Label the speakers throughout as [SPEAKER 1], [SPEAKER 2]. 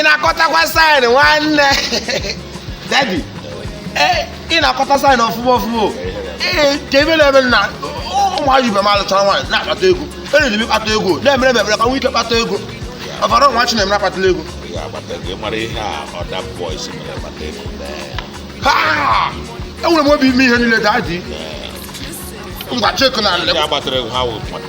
[SPEAKER 1] Ị na-akọtakwa sign, nwanne. Daddy, ee, ị na-akọta sign ọfụma ọfụma o. Ee, ka ebe na-eme na ụmụazị ibe m alụchara nwaanyị na-akpata ego. Eriri m ịkpata ego, na-emere m ekpere ka nwa ike kpata ego. Ọbara nwa Chinemere akpatala ego.
[SPEAKER 2] Ị ga-akpata ego. Ị mara ihe a other boys mere kpata ego mee.
[SPEAKER 1] Ha! Enwere m obi ime ihe niile, daddy. Ngwa, check na
[SPEAKER 2] Ndị agbatara ego ha wụ mmadụ.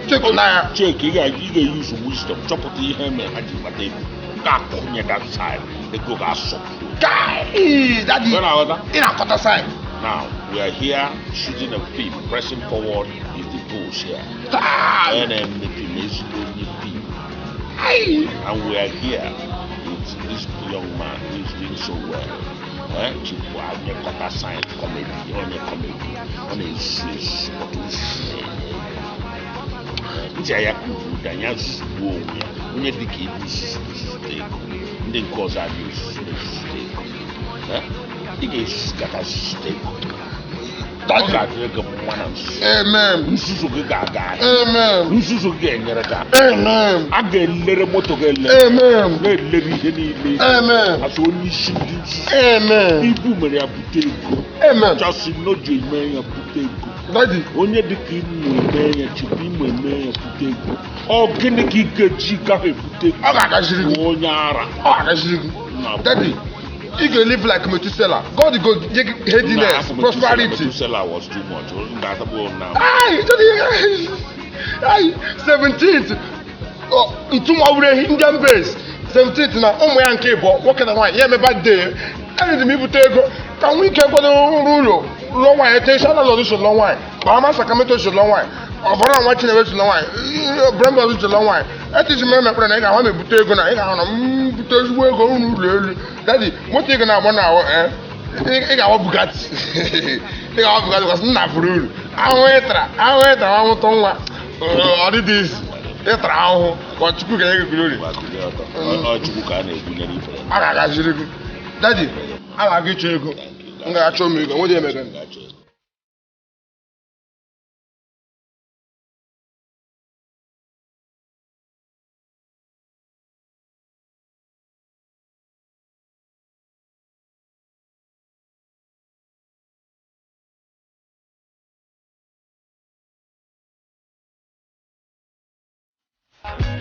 [SPEAKER 1] Check na ya.
[SPEAKER 2] Check, ị ga-use wisdom chọpụta ihe mere ha ji kpata ego. Ga-akwụnye that side, ego ga-asọpụ.
[SPEAKER 1] Kai, daddy.
[SPEAKER 2] Ị na-aghọta?
[SPEAKER 1] Ị na-akọta sign.
[SPEAKER 2] Now, we are here shooting a film. Pressing forward is the boss here.
[SPEAKER 1] Kai!
[SPEAKER 2] Onye na-eme film, ezigbo onye film.
[SPEAKER 1] Ai!
[SPEAKER 2] And we are here with this young man who is doing so well. Eh? Chikwa onye kọta science comedy, onye comedy. Ọ na-esu esu, but o su ego. Ntị ya kwuru ụda ya zugbuo onwe ya. Onye dịka ibu zuzute ego. Ndị nke ọzọ adịghị esusu ezuzute ego. Eh? Ị ga-esusukata zuzute ego. Ọ
[SPEAKER 1] Daddy.
[SPEAKER 2] ga-adịrị gị mma na nzuzo.
[SPEAKER 1] Amen.
[SPEAKER 2] Nzuzo gị ga-aga ahịa.
[SPEAKER 1] Amen.
[SPEAKER 2] Nzuzo gị ga-enyere gị aka.
[SPEAKER 1] Amen.
[SPEAKER 2] A ga-elere moto gị elere.
[SPEAKER 1] Amen.
[SPEAKER 2] Na-elere ihe niile.
[SPEAKER 1] Amen.
[SPEAKER 2] Asị onye isi ndị nzuzo.
[SPEAKER 1] Amen.
[SPEAKER 2] Ibu mere ya bute ego.
[SPEAKER 1] Amen.
[SPEAKER 2] Chasị n'oji eme ya bute ego.
[SPEAKER 1] Daddy.
[SPEAKER 2] Onye dịka imo eme ya, chukwu imo eme ya bute ego. Ọ gịnị ka ị ga-eji gaghị ebute ego?
[SPEAKER 1] Ọ ga-agaziri gị.
[SPEAKER 2] Bụ onye ara.
[SPEAKER 1] Ọ ga-agaziri gị.
[SPEAKER 2] Na-
[SPEAKER 1] Daddy, ị ga-live like Methuselah. God go nye gị headiness,
[SPEAKER 2] Na-
[SPEAKER 1] prosperity.
[SPEAKER 2] Methuselah was too much. M ga-atagbu na
[SPEAKER 1] Ai, daddy, ai, 17th. Ntụmọbụrụ ehi Indian base. 17th na ụmụ ya nke ịbụọ, nwoke na nwaanyị, ya emeba day. Eriri m ibute ego ka nwa ike kwado rụọ ụlọ lụọ nwaanyị, etu Landlord so lụọ nwaanyị, Mama Sacramento so lụọ nwaanyị, Ọbara nwa Chinewe so lụọ nwaanyị, Brembos so lụọ nwaanyị. Etizi m emekpere na ị ga-ahụ m ebute ego, na ị ga-ahụ na m bute ezigbo ego ụlọ ụlọ elu. Daddy, moto ị ga na-agba na ahụ, ị ga-agba Bugatti, ị ga-agba Bugatti, because nna furu uru ahụhụ ịtara, ahụhụ ịtara anwụtụ nwa ọ dịdị izu ịtara ahụhụ ka Chukwu ga-enye gị glory.
[SPEAKER 2] Gbakulie ọtọ. Ọ Chukwu ka a na-ebunyere ifere.
[SPEAKER 1] A ga-agaziri gị, daddy. A ga-aga ịchọ ego. M ga-achọ m ego nwere emege.
[SPEAKER 2] Ga-achọ ego.